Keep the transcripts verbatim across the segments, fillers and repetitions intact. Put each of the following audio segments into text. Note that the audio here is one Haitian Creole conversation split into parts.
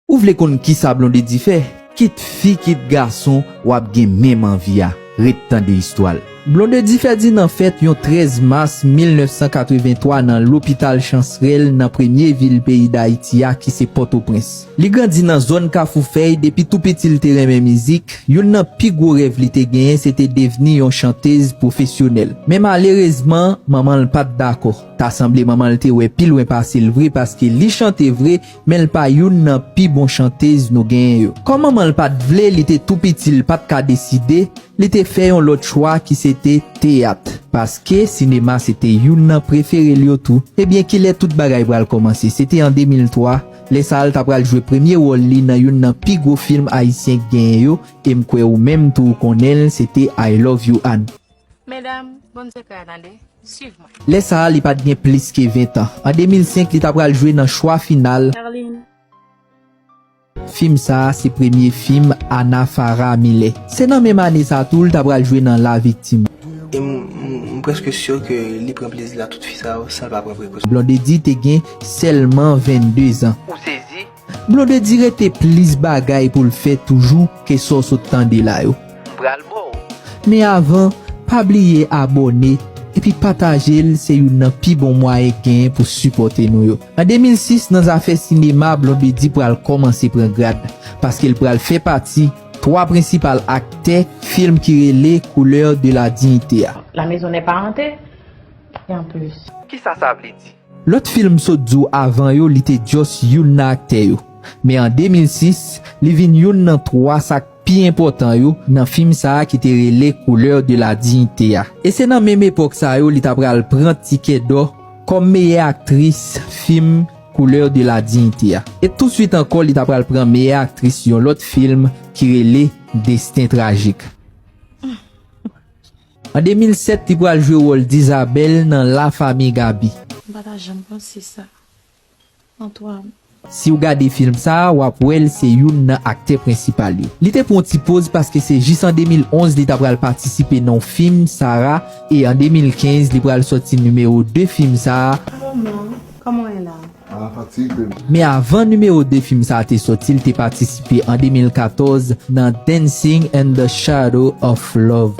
Ou vle konn kisa Blondedy fè? Kit fi, kit gason, w ap gen menm anvi a. Ret tande istwa l. Blondedy Ferdinand fèt yon trèz mas mil nèf san katrevenntwa nan lopital Chansrèl nan premye vil peyi Dayiti a ki se Pòtoprens. Li grandi nan zòn Kafou Fèy, depi tou piti l te renmen mizik. Youn nan pi gwo rèv li te genyen se te devni yon chantez pwofesyonèl. Men malerezman, manman l pa t dakò. Ta sanble manman l te wè pi lwen pase l vre paske li chante vre, men l pa youn nan pi bon chantez nou genyen yo. Kòm manman l pa t vle, li te tou piti, l pa t ka deside, li te fè yon lòt chwa ki se te teyat, paske sinema se te youn nan prefere l yo tou. Ebyen, kilè tout bagay pral kòmanse? Se te an de mil twa, lè sa a l ta pral jwe premye wòl li nan youn nan pi gwo fim ayisyen k genyen yo, e m kwè ou menm tou ou konnen l, se te I Love You Ann. Medam, Bondye ka tande, swiv mwen. Lè sa a, li pa t gen plis ke ven tan. An de mil senk, li ta pral jwe nan chwa final. Charline. Fim sa a, se premye fim Anna Farah Miller. Se nan menm ane sa a tou, l ta pral jwe nan La Victime. E m, m, m prèske si ke li pran plezi la tout fi sa yo, san l pa pran prekosyon. Blondedy te gen sèlman vennde zan. Ou sezi? Blondedy rete plis bagay pou l fè toujou ke sa w sot tande la yo. M pral ba w. Men avan, pa bliye abòne epi pataje l, se youn nan pi bon mwayen k genyen pou sipòte nou yo. An de mil sis, nan zafè sinema, Blondedy pral kòmanse pran grad, paske l pral fè pati twa prensipal aktè fim ki rele Couleur de la Dignité a. La maison n'est pas hantée, et en plus. Kisa sa vle di? Lòt fim m sot di w avan yo, li te just youn nan aktè yo. Men an de mil sis, li vin youn nan twa sa k pi enpòtan yo nan fim sa a ki te rele Couleur de la Dignité a. E se nan menm epòk sa yo li ta pral pran Tikè Dò kòm meyè aktris fim Couleur de la Dignité a. E touswit ankò, li ta pral pran meyè aktris yon lòt fim ki rele Destin Tragique. An de mil sèt, li pral jwe wòl Dizabèl nan La Famille Gaby. M pa ta janm panse sa. Antoine. Si w gade fim sa a, w ap wè l se youn nan aktè prensipal yo. Li te pran yon ti poz paske se jis an de mil onz li ta pral patisipe nan yon fim, Sarah, e an de mil kenz, li pral sòti nimewo de fim sa a. Kòman? Kòman w ye la? Ah, fatig, baby. Men avan nimewo de fim sa a te sòti, l te patisipe an de mil katòz nan Dancing in the Shadow of Love.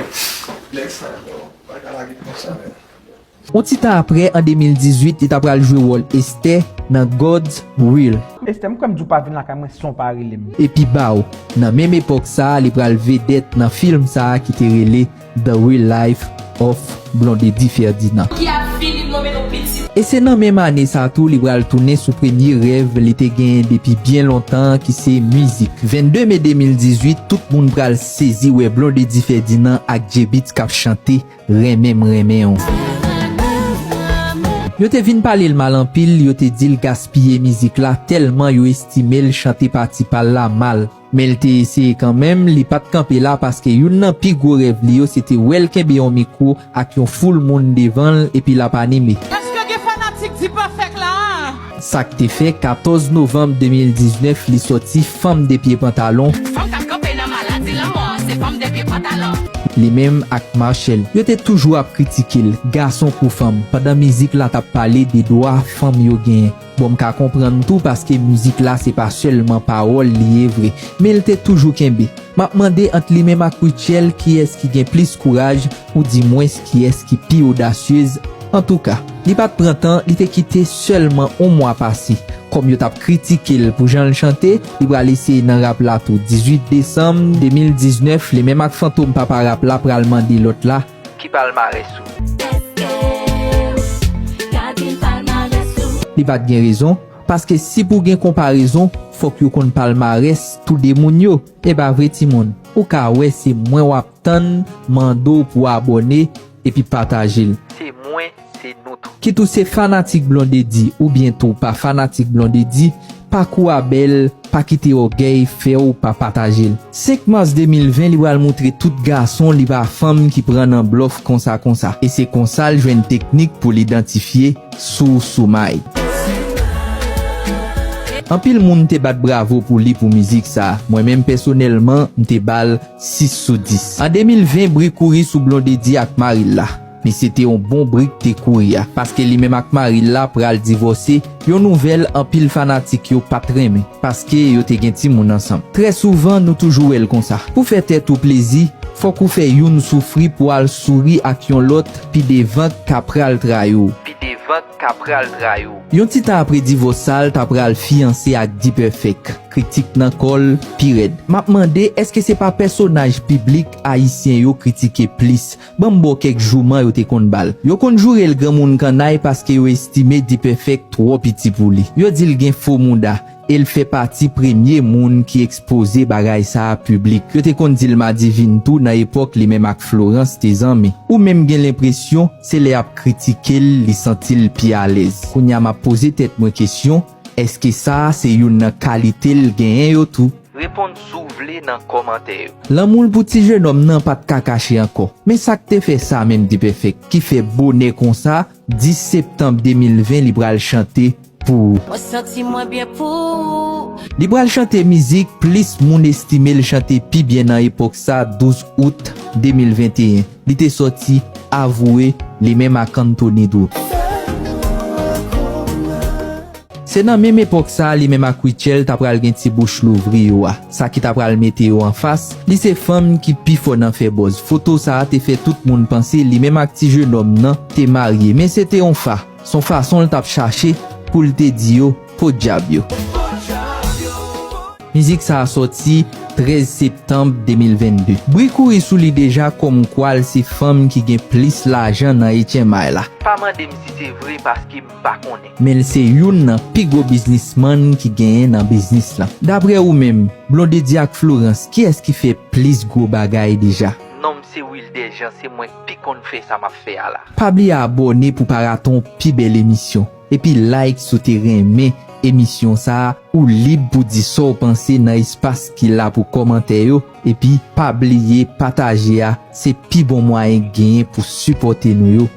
Next time, bro. Pa ka lage konsa, man. Yon ti tan apre, an de mil dizuit, li ta pral jwe wòl Esther nan God's Will. Esther, m kwè m di w pa vin lakay mwen san w pa rele m. Epi ba w, nan menm epòk sa a, li pral vedèt nan fim sa a ki te rele The Real Life of Blondedy Ferdinand. Ki ap fini nonmen nou pitit. E se nan menm ane sa tou li pral tounen sou premye rèv li te genyen depi byen lontan an, ki se mizik. Vennde me de mil dizuit, tout moun pral sezi wè Blondedy Ferdinand ak J-Beatz k ap chante Renmen m renmen w. Yo te vin pale l mal anpil, yo te di l gaspiye mizik la tèlman yo estime l chante pati pa l la mal. Men l te eseye kanmenm, li pa t kanpe la paske youn nan pi gwo rèv li yo se te wè l kenbe yon mikwo ak yon foul moun devan l epi l ap anime. Èske gen fanatik Dipèfèk la a? Sa k te fè, katòz novanm de mil diznèf, li sòti Fanm de pye pantalon. Fanm k ap kanpe nan maladi lanmò, se fanm de pye pantalon. Li menm ak Machel, yo te toujou ap kritike l, gason kou fanm, pandan mizik la t ap pale de dwa fanm yo genyen. Bon, m ka konprann tou, paske mizik la se pa sèlman pawòl li ye vre, men l te toujou kenbe. M ap mande ant li menm ak Rutshelle kiyès ki gen plis kouraj, oudimwens kiyès ki pi odasyez. Antouka, li pa t pran tan, li te kite sèlman yon mwa pase. Kòm yo t ap kritike l pou jan l chante, li pral eseye nan rap la tou. Dizuit desanm de mil diznèf, li menm ak Fantom Papa Rap la pral mande lòt la ki palmarès ou. Li pa t gen rezon, paske si pou gen konparezon, fòk yo konn palmarès tou de moun yo. E pa vre, timoun? Ou ka wè se mwen w ap tann, mande w pou abòne epi pataje l. Se mwen, se nou tou. Kit ou se fanatik Blondedy oubyen tou w pa fanatik Blondedy, pakou a bèl, pa kite ògèy fè w pa pataje l. Senk mas de mil ven, li pral moutre tout gason li pa fanm ki pran nan blòf konsa konsa. E se konsa l jwenn teknik pou l idantifye Sou Sou May. Anpil moun te bat bravo pou li pou mizik sa. Mwen menm pèsonèlman, m te ba l sis sou dis. An de mil ven, bri kouri sou Blondedy ak mari l la. Men se te yon bon bri k te kouri a, paske li menm ak mari l la pral divòse, yon nouvèl anpil fanatik yo pa t renmen, paske yo te gen timoun ansanm. Trè souvan, nou toujou wè l konsa. Pou fè tèt ou plezi, fòk ou fè youn soufri pou al souri ak yon lòt pi devan k ka pral trayi w. Pi devan k ka pral trayi w. Yon ti tan apre divòs sa, l ta pral fiyanse ak D-Perfect. Kritik nan kò l pi rèd. M ap mande, èske se pa pèsonaj piblik ayisyen yo kritike plis? Ban m ba w kèk jouman yo te konn ba l. Yo konn joure l granmoun kannay paske yo estime D-Perfect twò piti pou li. Yo di l gen fo mouda, e l fè pati premye moun ki ekspoze bagay sa a piblik. Yo te konn di l madivin tou nan epòk li menm ak Florence te zanmi. Ou menm gen lenpresyon se lè y ap kritike l, li santi l pi alèz. Kounye a m ap poze tèt mwen kesyon, èske sa a se youn nan kalite l genyen yo tou? Reponn si w vle nan kòmantè yo. Lanmou l pou ti jenòm nan pa t ka kache ankò. Men sa k te fè sa menm D-Perfect, ki fè bonè konsa, dis septanm de mil ven li pral chante pou ou. Mwen santi mwen byen pou ou. Li pral chante mizik plis moun estime l chante pi byen nan epòk sa, douz out de mil venteyen. Li te sòti Avwe, li menm ak Anthony Dourque. Se nan menm epòk sa a, li menm ak Rutshelle ta pral gen ti bouch louvri yo a. Sa ki ta pral mete yo anfas, li se fanm ki pi fò nan fè buzz. Foto sa a te fè tout moun panse li menm ak ti jenòm nan te marye, men se te yon fa. S on fason l t ap chache pou l te di yo, podyab yo. Mizik sa a sòti trèz septanm de mil vennde. Bri kouri sou li deja kòmkwa l se fanm ki gen plis lajan nan H M I la. Pa mande m si se vre paske m pa konnen. Men l se youn nan pi gwo biznismann ki genyen nan biznis lan. Daprè ou menm, Blondedy ak Florence, kiyès ki fè plis gwo bagay deja? Non m se Wilder Jean, se mwen k pi konn fè sa m ap fè a la. Pa bliye abòne pou pa rate yon pi bèl emisyon. Epi like si w te renmen emisyon sa a. Ou lib pou di sa w panse nan espas ki la pou kòmantè yo. Epi pa bliye pataje a, se pi bon mwayen k genyen pou sipòte nou yo.